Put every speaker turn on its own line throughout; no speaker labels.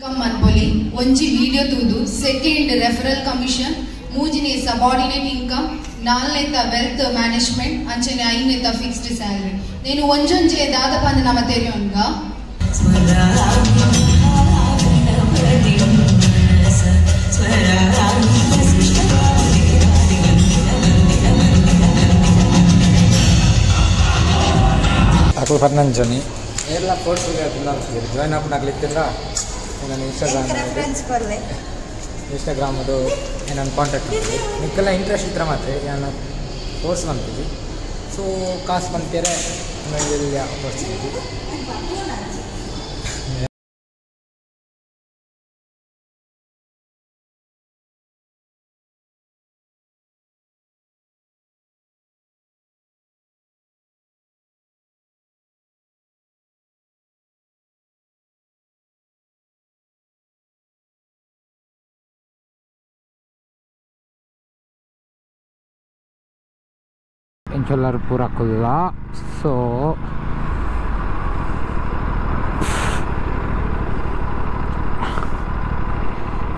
ಮನ್ಪೊಲಿ ಒಂಜಿ ವಿಡಿಯೋ ತೂದು second referral commission ಮೂಜಿನೇ ಸಬಾರ್ಡಿನೇಟ್ ಇನ್ಕಮ್ ನಾಲ್ನೇತ ವೆಲ್ತ್ ಮ್ಯಾನೇಜ್ಮೆಂಟ್ ಅಂಚನೆ ಐನೇತ ಫಿಕ್ಸ್ಡ್ ಸ್ಯಾಲರಿ నేను ಒಂಜೊಂಜೆ ದಾದಪ್ಪ ಅಂದ್ರೆ ನಮ್ಮ ತೆರಿಯೋನ್ಗ
ಅಕುಲು ಪನ್ನಂಜನಿ ಎಲ್ಲ ಕೋರ್ಸ್ ಜಾಯ್ನ್ ಆಪ್ ಆಗ್ಲಿಕ್ಕಿಲ್ಲ. ನಾನು ಇನ್ಸ್ಟಾಗ್ರಾಮ್ ಇನ್ಸ್ಟಾಗ್ರಾಮ್ ಅದು ನಾನು ಕಾಂಟ್ಯಾಕ್ಟ್ ಮಾಡ್ತೀವಿ. ನಿಕ್ಕೆಲ್ಲ ಇಂಟ್ರೆಸ್ಟ್ ಇದ್ದರೆ ಮಾತ್ರ ನಾನು ಕೋರ್ಸ್ ಮಾಡ್ತೀವಿ. ಸೊ ಕಾಸು ಬಂತೀರೆ ಕೋರ್ಸ್. ಇಂಚೊಲ್ಲರ್ ಪೂರ ಕುಲ್ಲ. ಸೊ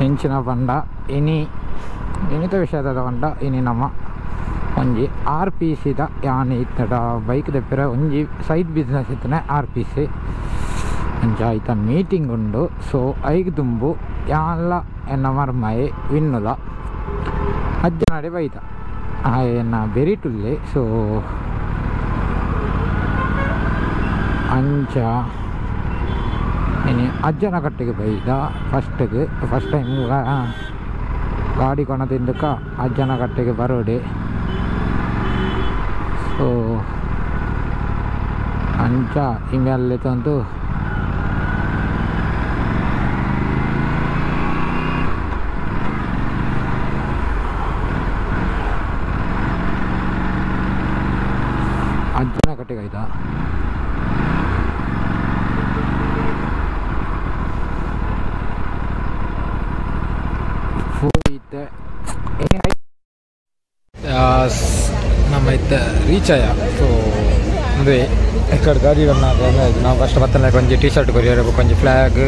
ಎಂಚಿನ ಪಂಡ ಇನಿ ಇನಿತ ವಿಷಯದ ಪಂಡ ಇನಿ ನಮ್ಮ ಒಂಜಿ ಆರ್ ಪಿ ಸಿದ ಯಾನ್ ಇತ್ತಡ ಬೈಕ್ ದೆಪ್ಪಿರ ಒಂಜಿ ಸೈಡ್ ಬಿಸ್ನೆಸ್ ಇತ್ತನೆ ಆರ್ ಪಿ ಸಿ ಅಂಚ ಐತ ಮೀಟಿಂಗ್ ಉಂಡು. ಸೊ ಐಗ್ ದುಂಬು ಯಾನ್ಲ ಎನ್ನ ಮರ್ಮಯೆ ವಿನ್ನುಲ ಅಜ್ಜ ನಡೆ ಬೈತ ಆಯನ ಬೆರಿಟುಲ್ಲೆ. ಸೊ ಅಂಚ ಇನಿ ಅಜ್ಜನ ಕಟ್ಟಿಗೆ ಬೈದ ಫಸ್ಟ್ಗೆ ಫಸ್ಟ್ ಟೈಮ್ ಗಾಡಿ ಕೊಣ ತಿಂದಕ್ಕ ಅಜ್ಜನ ಕಟ್ಟಿಗೆ ಬರೋಡೆ. ಸೊ ಅಂಚ ಇಂಬೆ ತಂದು ಅಜ್ಜನ ಕಟ್ಟಿಗೆ ಆಯ್ತಾ. ನಮ್ಮ ಇತ್ತ ರೀಚ್ ಆಯ. ಸೊ ಅಂದರೆ ಈ ಕಡೆ ಗಾಡಿ ನಾವು ಫಸ್ಟ್ ಬತ್ತನ ಕೊಂಚ ಟೀ ಶರ್ಟ್ ಕೊರಿಯರ್ ಕೊಂಚ ಫ್ಲ್ಯಾಗ್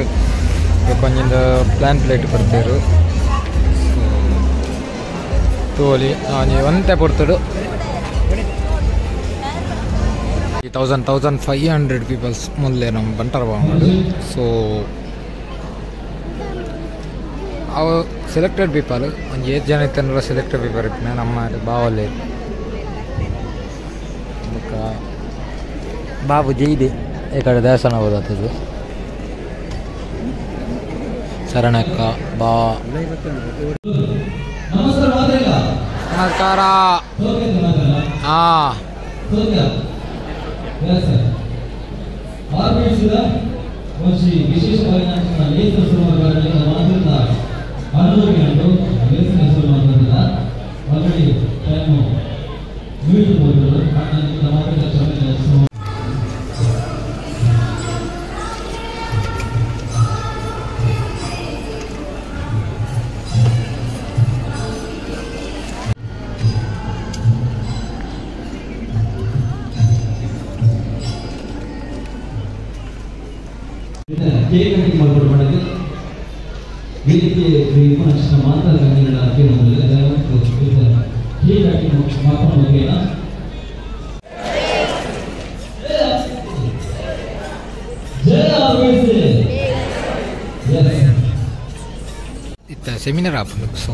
ಕೊಂಚಿಂದ ಪ್ಲ್ಯಾನ್ ಪ್ಲೇಟ್ ಕೊಡ್ತೇರು. ಸೊ ತೋಲಿ ನಾನು ಒಂತೆ ಪೊರ್ತುಡು 1500 ಪೀಪಲ್ಸ್ ಮುಂದೆ ನಮ್ಮ ಬಂಟರ ಬಾಂಡು. ಸೊ ಅವು ಸೆಲೆಕ್ಟೆಡ್ ಪೀಪಲ್ ಒಂದು ಏತ್ ಜನ ಇತ್ತಂದ್ರೆ ಸೆಲೆಕ್ಟೆಡ್ ಪೀಪಲ್ ಇಪ್ಪನೆ ನಮ್ಮ ಬಾವಲ್ಲಿ ಬಾಬು ಜೈದೆ ಈ ಕಡೆ ದೇವಸ್ಥಾನ ಹೋದತ್ತದು ಶರಣಕ್ಕ ಬಾ. ನಮಸ್ಕಾರ. ಹಾಂ
ಕೇಕ್ ಕಟಿಂಗ್ ಮಾಡ್ಕೊಂಡು ಮಾಡೋದು ವೇದಿಕೆ ಮಾತ್ರ ಕೇಕ್ ಕಟಿಂಗ್ ಮಾಡ್ಕೊಂಡು ಹೋಗಿಲ್ಲ.
ಇತ್ತ ಸೆಮಿನಾರ್ ಆಪುಂಡು. ಸೊ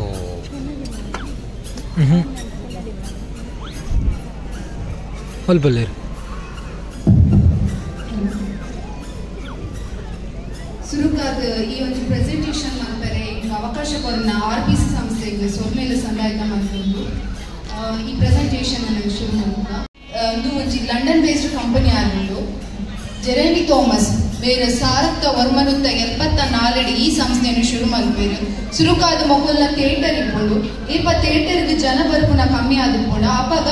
ಹೊಲ್ಬಲ್ಲೇರು
ಸುರುಕಾದ ಈ ಒಂದು ಪ್ರೆಸೆಂಟೇಷನ್ ಮಾಡ್ತಾರೆ ಅವಕಾಶ ಕೊರನ ಆರ್ ಪಿ ಸಿ ಸಂಸ್ಥೆಗೆ ಸೊಲ್ಮೇಲೆ ಸಂದಾಯತ ಮಾಡ್ಕೊಂಡು ಈ ಪ್ರೆಸೆಂಟೇಷನ್ ಅನ್ನು ಶುರು ಮಾಡುವ. ಇದು ಒಂಜಿ ಲಂಡನ್ ಬೇಸ್ಡ್ ಕಂಪನಿ ಆದುಂಡು. ಜೆರೆಮಿ ಥಾಮಸ್ ಬೇರೆ ಸಾರತ್ತ ವರ್ಮನುತ್ತ 74 ಈ ಸಂಸ್ಥೆಯನ್ನು ಶುರು ಮಲ್ಪೇರು. ಸುರುಕಾದ ಮೊಕಲ್ನ ಥಿಯೇಟರ್ ಇಪ್ಪುಂಡು. ಏಪ ಥಿಯೇಟರ್ಗೆ ಜನ ಬರ್ಪುನ ಕಮ್ಮಿ ಆದಿಪ್ಪುಂಡು. ಅಪಗ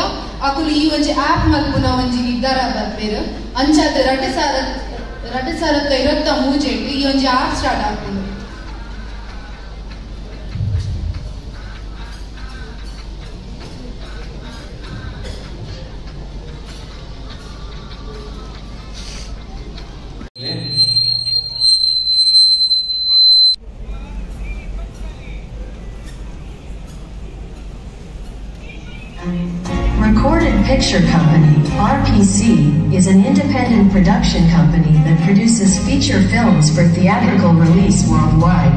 ಅಕುಲು ಈ ಒಂಜಿ ಆ್ಯಪ್ ಮಲ್ಪುನ ಒಂಜಿ ನಿರ್ಧಾರ ಬರ್ಪೇರು. ಅಂಚಾದ 2023 ಈ ಒಂಜಿ ಆ್ಯಪ್ ಸ್ಟಾರ್ಟ್ ಆಪುಂಡು.
Picture Company, RPC, is an independent production company that produces feature films for theatrical release worldwide.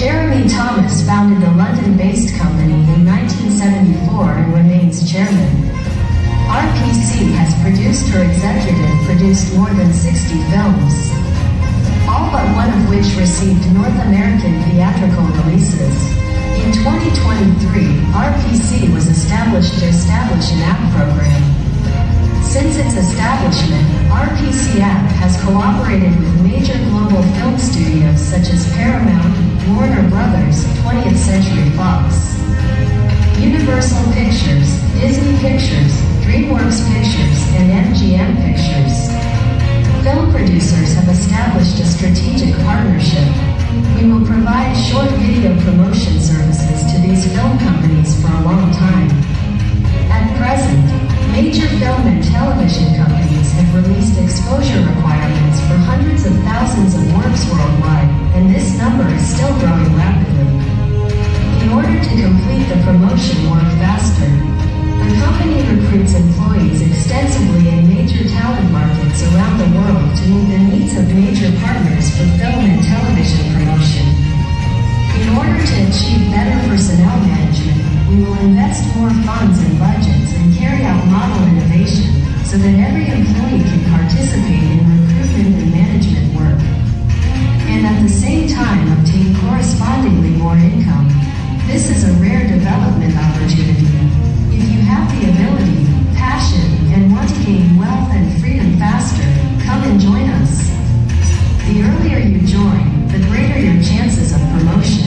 Jeremy Thomas founded the London-based company in 1974 and remains chairman. RPC has produced or executive produced more than 60 films, all but one of which received North American theatrical releases. In 2023, RPC was established to establish an app program. Since its establishment, RPC App has cooperated with major global film studios such as Paramount, Warner Brothers, 20th Century Fox, Universal Pictures, Disney Pictures, DreamWorks Pictures, and MGM Pictures. Film producers have established a strategic partnership. We will provide short video promotion services to these film companies for a long time. At present, major film and television companies have released exposure requirements for hundreds of thousands of works worldwide, and this number is still growing rapidly. In order to complete the promotion work faster, the company recruits employees extensively in major talent markets around the world to meet the needs of major partners for film and television promotion. In order to achieve better personnel management, we will invest more funds and budgets and carry out model innovation so that every employee can participate in recruitment and management work, and at the same time obtain correspondingly more income. This is a rare development opportunity. If you have the ability, passion, and want to gain wealth and freedom faster, come and join us. The earlier you join, the greater your chances of promotion.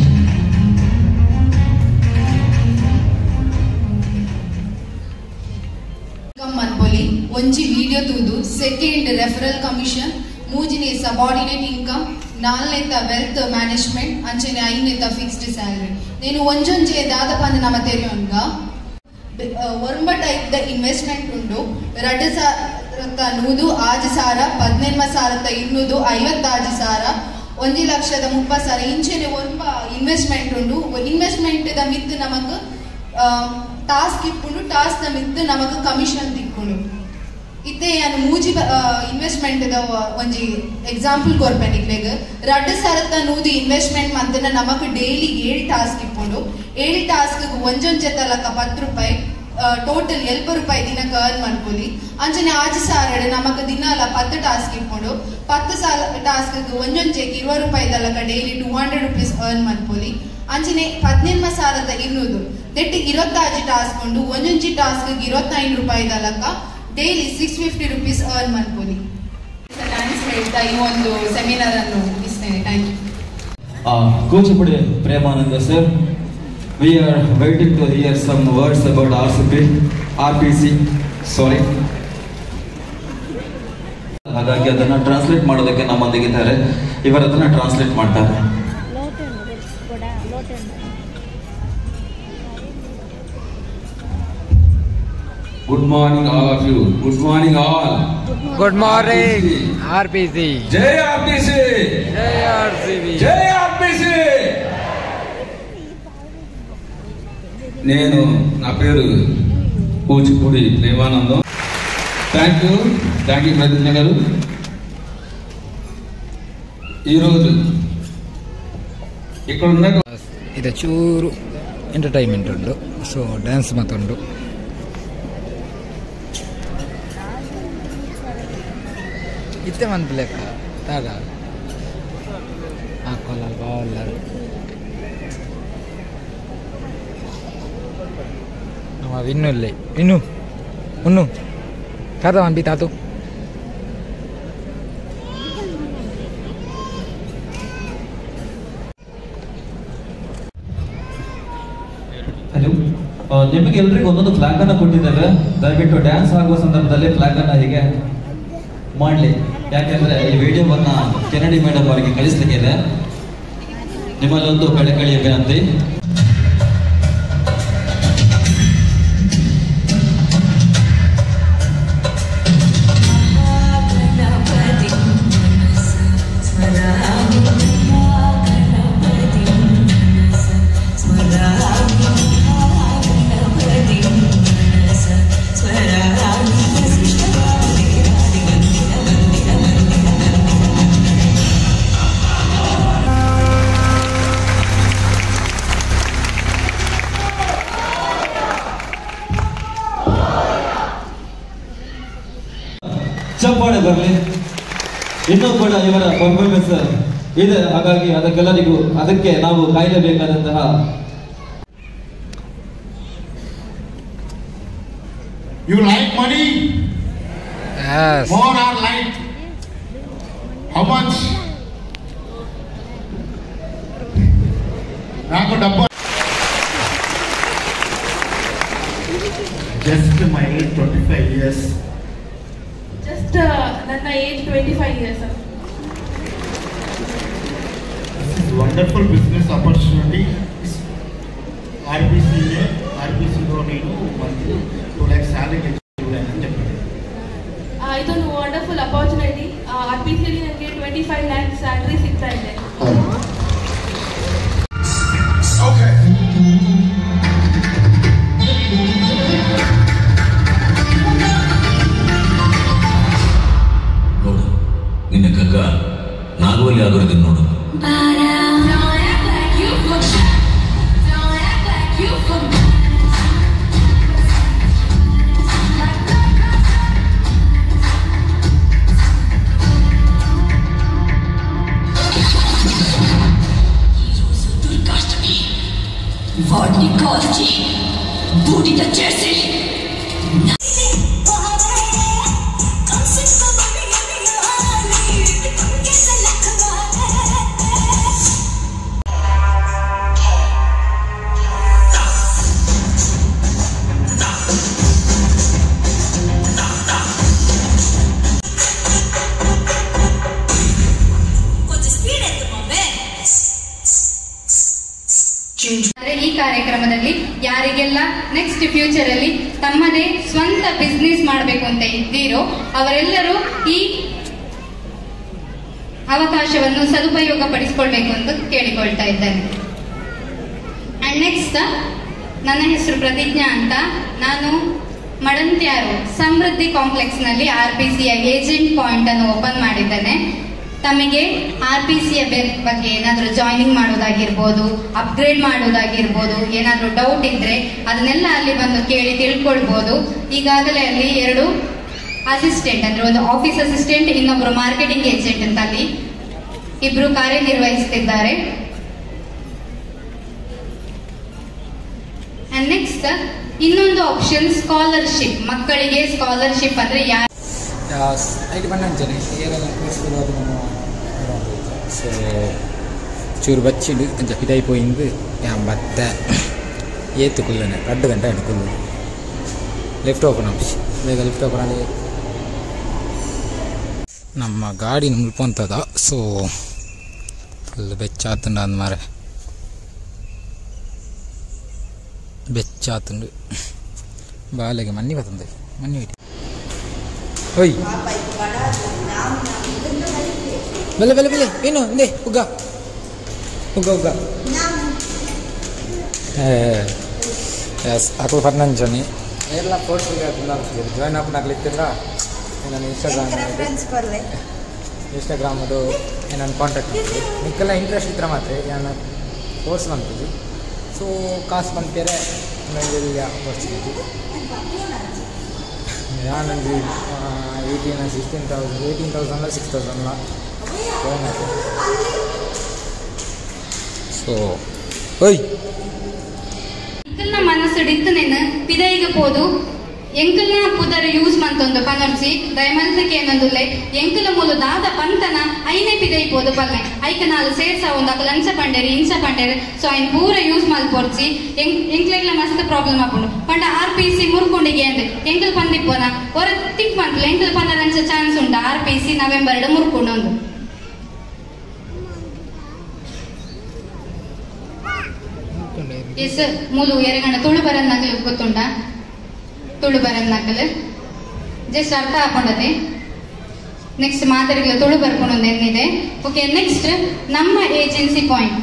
ಮನ್ಪೊಲಿ ಒಂಜಿ video ತೂದು second referral commission, ಮೂಜಿನೇ subordinate income, ನಾಲ್ನೇತ wealth management, ಅಂಚನೆ ಐನೇತ fixed salary. నేను ಒಂಜೊಂಜೆ ದಾದಪಂದ ನಮ ತೆರಿಯೊನ್ಗ ಒರ್ಂಬ type the investment ಉಂಡು. 2,100, 6,000, 18,200, 56,000, 1,30,000 ಇಂಚೆನೆ ಒರ್ಂಬ investment ಉಂಡು. Investment the ಮಿತ್ ನಮಕ್ ಟಾಸ್ಕ್ ಇಪ್ಪುಂಡು, ಟಾಸ್ಕ್ the ಮಿತ್ ನಮಕ್ ಕಮಿಷನ್ ತಿಕ್ಕುಂಡು. ಇತ್ತೆ ಯಾನ್ ಮೂಜಿ ಇನ್ವೆಸ್ಟ್ಮೆಂಟ್ ದ ಒಂಜಿ ಎಕ್ಸಾಂಪಲ್ ಕೊರ್ಪೆ ನಿಕ್ಲೆಗ್. 2,100 ಇನ್ವೆಸ್ಟ್ಮೆಂಟ್ ಮಂತನ ನಮಕ್ ಡೈಲಿ 7 ಟಾಸ್ಕ್ ಇಪ್ಪುಂಡು. 7 ಟಾಸ್ಕ್ ಒಂಜೊಂಜೆ ತಲಕ 10 ರೂಪಾಯಿ, ಟೋಟಲ್ 80 ರೂಪಾಯಿ ದಿನಕ್ಕೆ ಅರ್ನ್ ಮನ್ಪೊಲಿ. ಅಂಚನೆ 6,000 ನಮಕ್ ದಿನಾಲ 10 ಟಾಸ್ಕ್ ಇಪ್ಪುಂಡು. 10 ಟಾಸ್ಕ್ ಒಂಜೊಂಜೆಗ್ 20 ರೂಪಾಯಿ ತಲಕ daily 200 rupees earn ಮನ್ಪೊಲಿ. ಅಂಚನೆ 18,200 ದೆಟ್ಟಿ 26 ಟಾಸ್ಕ್ ಉಂಡು. ಒಂಜೊಂಜಿ ಟಾಸ್ಕ್ 25 ರೂಪಾಯಿ ತಲಕ daily 650 rupees earn ಮನ್ಪೊಲಿ. Thanks ಹೇಳ್ತಾ ಈ ಒಂದು ಸೆಮಿನಾರ್ ಅನ್ನು ಮುಗಿಸ್ತೇನೆ. Thank you.
Kuchipudi Premananda sir, we are waiting to hear some words about RPC, sorry. ಹಾಗಾಗಿ ಅದನ್ನು ಟ್ರಾನ್ಸ್ಲೇಟ್ ಮಾಡೋದಕ್ಕೆ ನಮ್ಮೊಂದಿಗಿದ್ದಾರೆ. ಇವರು ಅದನ್ನು ಟ್ರಾನ್ಸ್ಲೇಟ್ ಮಾಡ್ತಾರೆ.
Good morning all of you. Good morning all.
Good morning RPC.
Jai RPC.
Jai RCB.
Jai RPC. నేను నా పేరు Kuchipudi Premanandam. Thank you, thank you Pratigna garu. ఈరోజు ఇక్కడ ఉన్న
ಇದು ಚೂರು ಎಂಟರ್ಟೈನ್ಮೆಂಟ್ ಉಂಟು. ಸೊ ಡ್ಯಾನ್ಸ್ ಮತ್ತುಂಟು. ಇತ್ತೆ ಮನ್ಪುಲೆಕ್ಕ ದಾದ ಹಾಕೊಲ್ಲ ಬಾವಲ್ಲರು ನಮ್ಮ ವಿನ್ನು ಇಲ್ಲೇ ವಿನ್ನು ಉನ್ನು ತಾತ ಮನ್ಪಿ ತಾತು.
ಹಲೋ, ನಿಮಗೆ ಎಲ್ರಿಗೂ ಒಂದೊಂದು ಫ್ಲಾಗ್ ಅನ್ನು ಕೊಟ್ಟಿದ್ದೇವೆ. ದಯವಿಟ್ಟು ಡ್ಯಾನ್ಸ್ ಆಗುವ ಸಂದರ್ಭದಲ್ಲಿ ಫ್ಲಾಗ್ ಅನ್ನ ಹೀಗೆ ಮಾಡಲಿ, ಯಾಕೆಂದ್ರೆ ಈ ವಿಡಿಯೋವನ್ನ ಕೆನಡಿ ಮೇಡಮ್ ಅವರಿಗೆ ಕಳಿಸ್ಲಿಕ್ಕೆ ಇದೆ. ನಿಮ್ಮಲ್ಲೊಂದು ಕಳಕಳಿಯ ವಿನಂತಿ.
Swear.
ಬರಲಿ. ಇನ್ನೂ ಕೂಡ ಇವರ ಪರ್ಫಾರ್ಮೆನ್ಸ್ ಇದೆ, ಹಾಗಾಗಿ ಅದಕ್ಕೆಲ್ಲರಿಗೂ ಅದಕ್ಕೆ ನಾವು ಕಾಯಲೇಬೇಕಾದಂತಹ.
You like money?
Yes.
More or like? How much? నాకు డబ్బు. Just my age 25 years.
Just ನನ್ನ age 25 years.
This is wonderful business opportunity. RBC RBC లో నేను మంత్లీ 2 lakhs salary అని చెప్పాను.
ಇದೊಂದು ವಂಡರ್ಫುಲ್ ಅಪಾರ್ಚುನಿಟಿ. RPC ಅಲ್ಲಿ ನನಗೆ 25 lakhs salary ಸಿಗ್ತಾ ಇದೆ.
ನೋಡು, ನಿನ್ನ ಕಗ್ಗ ನಾಗವಲ್ಲಿ ಆಗಿರೋದನ್ನು ನೋಡು.
వాడిని కాల్చి బూడిద చేసి
ಈ ಕಾರ್ಯಕ್ರಮದಲ್ಲಿ ಯಾರಿಗೆಲ್ಲ ನೆಕ್ಸ್ಟ್ ಫ್ಯೂಚರ್ ಅಲ್ಲಿ ತಮ್ಮದೇ ಸ್ವಂತ ಬಿಸ್ನೆಸ್ ಮಾಡಬೇಕು ಅಂತ ಇದ್ದೀರೋ ಅವರೆಲ್ಲರೂ ಈ ಅವಕಾಶವನ್ನು ಸದುಪಯೋಗ ಪಡಿಸಿಕೊಳ್ಬೇಕು ಅಂತ ಕೇಳಿಕೊಳ್ತಾ ಇದ್ದೇನೆ. ಅಂಡ್ ನೆಕ್ಸ್ಟ್, ನನ್ನ ಹೆಸರು ಪ್ರತಿಜ್ಞಾ ಅಂತ. ನಾನು ಮಡಂತ್ಯಾರು ಸಮೃದ್ಧಿ ಕಾಂಪ್ಲೆಕ್ಸ್ ನಲ್ಲಿ RPCಯ ಏಜೆಂಟ್ ಪಾಯಿಂಟ್ ಅನ್ನು ಓಪನ್ ಮಾಡಿದ್ದೇನೆ. ತಮಗೆ RPCಯ ಬಗ್ಗೆ ಏನಾದರೂ ಜಾಯ್ನಿಂಗ್ ಮಾಡೋದಾಗಿರ್ಬೋದು, ಅಪ್ಗ್ರೇಡ್ ಮಾಡೋದಾಗಿರ್ಬೋದು, ಏನಾದರೂ ಡೌಟ್ ಇದ್ರೆ ಅದನ್ನೆಲ್ಲ ಅಲ್ಲಿ ಬಂದು ಕೇಳಿ ತಿಳ್ಕೊಳ್ಬೋದು. ಈಗಾಗಲೇ ಅಲ್ಲಿ 2 ಅಸಿಸ್ಟೆಂಟ್, ಅಂದ್ರೆ ಒಂದು ಆಫೀಸ್ ಅಸಿಸ್ಟೆಂಟ್, ಇನ್ನೊಬ್ಬರು ಮಾರ್ಕೆಟಿಂಗ್ ಏಜೆಂಟ್ ಅಂತ ಅಲ್ಲಿ ಇಬ್ರು ಕಾರ್ಯನಿರ್ವಹಿಸುತ್ತಿದ್ದಾರೆ. ಅಂಡ್ ನೆಕ್ಸ್ಟ್ ಇನ್ನೊಂದು ಆಪ್ಷನ್ ಸ್ಕಾಲರ್ಶಿಪ್. ಮಕ್ಕಳಿಗೆ ಸ್ಕಾಲರ್ಶಿಪ್ ಅಂದ್ರೆ ಯಾರು
ಸೊ ಚೂರು ಬಚ್ಚಿಂಡು ಅಂಚ ಪಿದಾಯಿ ಪೋಯಿಂದು ಬತ್ತೆ ಏತು ಕುಲ್ಲನೆ 2 ಗಂಟೆ ಆಯ್ತು ಕುಲ್ಲು. ಲಿಫ್ಟ್ ಓಪನ್ ಆಫೀಸ್ ಬೇಗ ಲಿಫ್ಟ್ ಓಪನ್ ಆಗಿ ನಮ್ಮ ಗಾಡಿ ಮುಲ್ಪೊಂತದ. ಸೊ ಫುಲ್ ಬೆಚ್ಚಾತುಂಡು ಅಂದ್ ಮಾರೆ ಬೆಚ್ಚಾತುಂಡು. ಬಾಲೆಗೆ ಮನ್ನಿ ಬತ್ತಂದೆ ಮನ್ನಿ ಇಟ್ಟು ಓಯ್ ಬಲೆ ಬಲೆ ಬಲೆ ಏನು ಇಂದೆ ಉಗ್ಗ ಉಗ್ಗ ಉಗ್ಗ. ಎಸ್ ಅಕುಲು ಪನ್ನಂಜನಿ ಎಲ್ಲ ಫೋರ್ಸ್ ಜಾಯ್ನ್ ಆಪ್ ಆಗ್ಲಿಕ್ಕಿಲ್ಲ. ನಾನು ಇನ್ಸ್ಟಾಗ್ರಾಮ್ ಅದು ನಾನು ಕಾಂಟ್ಯಾಕ್ಟ್ ಮಾಡ್ತೀನಿ. ನಿಕ್ಕೆಲ್ಲ ಇಂಟ್ರೆಸ್ಟ್ ಇದ್ರೆ ಮಾತ್ರ ನಾನು ಕೋರ್ಸ್ ಮಾಡ್ತೀವಿ. ಸೊ ಕಾಸು ಬಂದ್ಪೇರೆ ಆಪರ್ಚುನಿಟಿ. ನಾನೊಂದು 18 16,000 18,000 6,000 ಜಾಯ್ನ್ ಆಗ್ತೀನಿ. ಸೊ ಓಯ್
ಎಂಕಲ್ನ ಮನಸ್ಸು ಡಿತ್ತನೇನು ಪಿದೈಗೆ ಪೋದು ಎಂಕಲ್ನ ಪುದರ್ ಯೂಸ್ ಮಂತೊಂದು ಪನೊರ್ಚಿ ದಯಮಲ್ಸಕ್ಕೆ ಏನೊಂದುಲ್ಲೆ ಎಂಕಲ ಮೂಲ ದಾದ ಪಂತನ ಐನೇ ಪಿದೈ ಪೋದು ಪಲ್ಲೆ ಐಕ ನಾಲ್ ಸೇರ್ಸ ಒಂದು ಅಕಲ್ ಅಂಚ ಪಂಡೇರಿ ಇಂಚ ಪಂಡೇರಿ. ಸೊ ಐನ್ ಪೂರ ಯೂಸ್ ಮಲ್ಪೊರ್ಚಿ ಎಂಕ್ಲೆಗ್ಲ ಮಸ್ತ್ ಪ್ರಾಬ್ಲಮ್ ಆಪುಂಡು. ಪಂಡ RPC ಮುರ್ಕೊಂಡಿಗೆ ಅಂದೆ ಎಂಕಲ್ ಪಂದಿಪ್ಪೋನ ಹೊರ ತಿಂಕ್ ಮಂತ್ಲೆ ಎಂಕಲ್ ಪಂದರಂಚ ಚಾನ್ಸ್ ಉಂಟು. RPC November ಮುರ್ಕೊಂಡು ಒಂದು ಎಸ್ ಮೂಲು ಎರಗಣ ತುಳು ಬರನ್ನಕಲು ಗೊತ್ತುಂಟ ತುಳು ಬರನ್ನಕಲು ಜಸ್ಟ್ ಅರ್ಥ ಹಾಕೊಂಡದೆ. ನೆಕ್ಸ್ಟ್ ಮಾತಾಡಿಲ್ಲ ತುಳು ಬರ್ಕೊಂಡು ಏನಿದೆ. ಓಕೆ, ನೆಕ್ಸ್ಟ್ ನಮ್ಮ ಏಜೆನ್ಸಿ ಪಾಯಿಂಟ್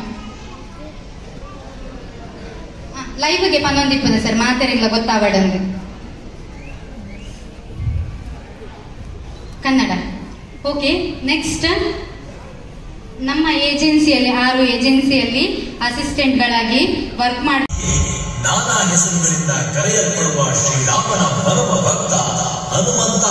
ಲೈವ್ಗೆ ಪನ್ನೊಂದಿಪ್ಪದ ಸರ್ ಮಾತಾಡಿಲ್ಲ ಗೊತ್ತಾಗಡಂದು ಕನ್ನಡ. ಓಕೆ, ನೆಕ್ಸ್ಟ್ ನಮ್ಮ ಏಜೆನ್ಸಿಯಲ್ಲಿ 6 ಏಜೆನ್ಸಿಯಲ್ಲಿ ಅಸಿಸ್ಟೆಂಟ್ಗಳಾಗಿ ವರ್ಕ್ ಮಾಡಿ
ನಾನಾ ಹೆಸರುಗಳಿಂದ ಕರೆಯಲ್ಪಡುವ ಶ್ರೀರಾಮನ ಪರಮ ಭಕ್ತ ಹನುಮಂತ.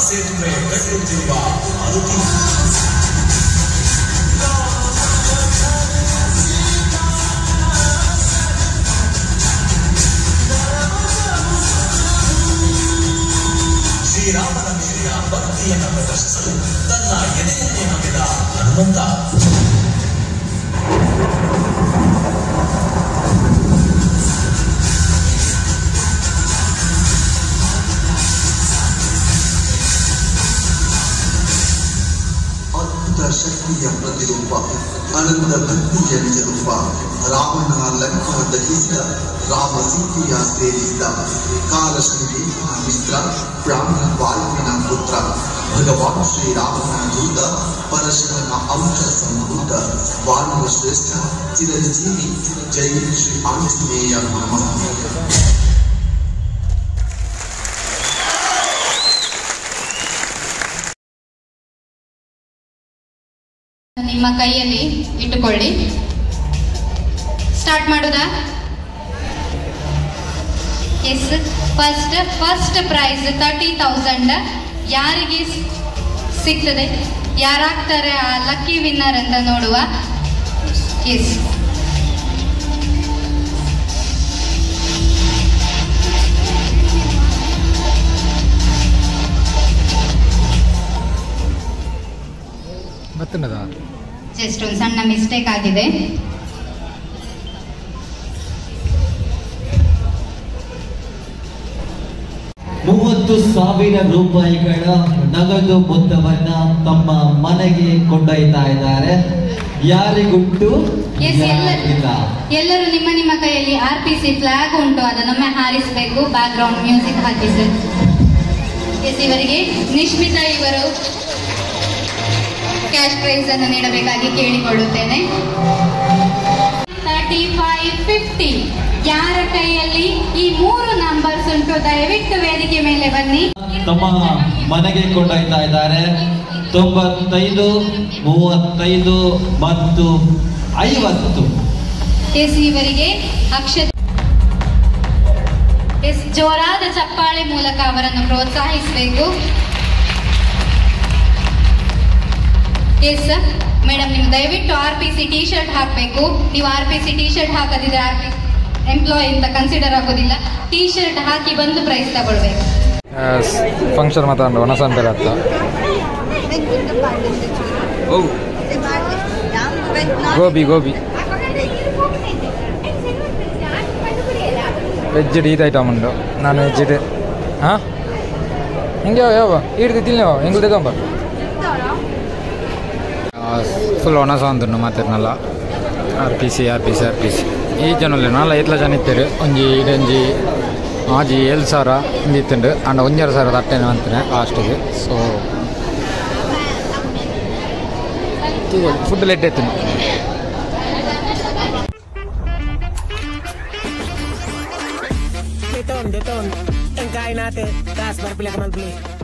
ಸೇತುವೆ ಕಟ್ಟುತ್ತಿರುವ ಮಾರುತಿ. ಶ್ರೀರಾಮನ ಮೇಲಿನ ಭಕ್ತಿಯನ್ನು ಪ್ರದರ್ಶಿಸಲು ತನ್ನ ಎದೆಯನ್ನೇ ಹೊಗೆದ ಹನುಮಂತ.
ಶಕ್ತಿಯ ಪ್ರತಿರೂಪ, ಅನಂತ ಭಕ್ತಿಯ ನಿಜರೂಪ, ರಾವಣ ಲಂಕಾ ದಹಿಸಿದ, ರಾಮ ಸೀತೆಯ ಸೇವಿಸಿದ, ಕಾಲಶನಿದೇವನ ಮಿತ್ರ, ಬ್ರಾಹ್ಮಣ ವಾಯುವಿನ ಪುತ್ರ, ಭಗವಾನ್ ಶ್ರೀರಾಮನ ದೂತ, ಪರಶಿವನ ಅಂಶ ಸಂಭೂತ, ವಾನರ ಶ್ರೇಷ್ಠ ಚಿರಂಜೀವಿ, ಜೈ ಶ್ರೀ ಆಂಜನೇಯ ನಮಃ.
ನಿಮ್ಮ ಕೈಯಲ್ಲಿ ಇಟ್ಟುಕೊಳ್ಳಿ. ಸ್ಟಾರ್ಟ್ ಮಾಡೋದಾ? ಎಸ್. ಫಸ್ಟ್ ಪ್ರೈಸ್ 30,000 ಯಾರಿಗೆ ಸಿಗ್ತದೆ, ಯಾರಾಗ್ತಾರೆ ಆ ಲಕ್ಕಿ ವಿನ್ನರ್ ಅಂತ ನೋಡುವ. ಎಸ್, ಜಸ್ಟ್ ಒಂದು ಸಣ್ಣ ಮಿಸ್ಟೇಕ್ ಆಗಿದೆ.
₹30,000 ರೂಪಾಯಿಗಳ ನಗದು ಮೊತ್ತವನ್ನ ತಮ್ಮ ಮನೆಗೆ ಕೊಂಡೊಯ್ತಾ ಇದ್ದಾರೆ. ಯಾರಿಗುಂಟು?
ಎಲ್ಲರೂ ನಿಮ್ಮ ನಿಮ್ಮ ಕೈಯಲ್ಲಿ RPC flag ಉಂಟು, ಅದನ್ನೊಮ್ಮೆ ಹಾರಿಸಬೇಕು. ಬ್ಯಾಕ್ ಗ್ರೌಂಡ್ ಮ್ಯೂಸಿಕ್ ಹಾಕಿ ಸರ್. ಎಸ್, ಇವರಿಗೆ ನಿಶ್ಮಿತಾ ಇವರು ಕ್ಯಾಶ್ ಪ್ರೈಸ್ ಅನ್ನು ನೀಡಬೇಕಾಗಿ ಕೇಳಿಕೊಳ್ಳುತ್ತೇನೆ. 35, 50 ಯಾರ ಕೈಯಲ್ಲಿ ಈ 3 ನಂಬರ್ಸ್ ಉಂಟು ದಯವಿಟ್ಟು ವೇದಿಕೆ ಮೇಲೆ ಬನ್ನಿ.
ತಮ್ಮ ಮನೆಗೆ ಕೊಂಡೊಯ್ತಾ ಇದ್ದಾರೆ. 95, 35 ಮತ್ತು 50.
ಎಸ್, ಇವರಿಗೆ ಅಕ್ಷತ ಎಸ್ ಜೋರಾದ ಚಪ್ಪಾಳೆ ಮೂಲಕ ಅವರನ್ನು ಪ್ರೋತ್ಸಾಹಿಸಬೇಕು. ಎಸ್ ಮೇಡಮ್, ನೀವು ದಯವಿಟ್ಟು RPC T shirt ಹಾಕಬೇಕು. ನೀವು RPC T shirt ಹಾಕದಿದ್ರೆ RPC employee ಅಂತ ಕನ್ಸಿಡರ್ ಆಗೋದಿಲ್ಲ. ಟಿ ಶರ್ಟ್ ಹಾಕಿ ಬಂದು ಪ್ರೈಸ್ ತಗೊಳ್ಬೇಕು.
ಫಂಕ್ಷನ್ ಮಾತಾಡ ಒಣಸಂಪೇರ ಅಂತ ಗೋಬಿ ಗೋಬಿ ವೆಜ್ ಈತ್ ಐಟಮ್ ಉಂಟು. ನಾನ್ ವೆಜ್ ಇದೆ. ಹಾಂ, ಹಿಂಗೆ ಯಾವ ಈಡ್ದು ತಿನ್ಲೇವ ಹೆಂಗೆ ತಗೊಂಬ ಫುಲ್ ಒಣಸ ಅಂದುಂಡು ಮಾತಿರ್ನಲ್ಲ. RPC RPC RPC ಈ ಜನಲ್ಲ ನಾಲ್ಲ ಎತ್ಲ ಜನ ಇತ್ತೀರು. ಒಂಜಿ ಇಡಂಜಿ ಆಜಿ 7,000 ಇಂದಿತ್ತುಂಡು ಅಂಡ 1,500 ಅಟ್ಟೆನೆ ಅಂತಾನೆ ಲಾಸ್ಟಿಗೆ. ಸೊ ಫುಡ್ ಲೇಟ್ ಆಯ್ತು.
Deton, deton. Ang kain natin. Taas, barpila ka man, please.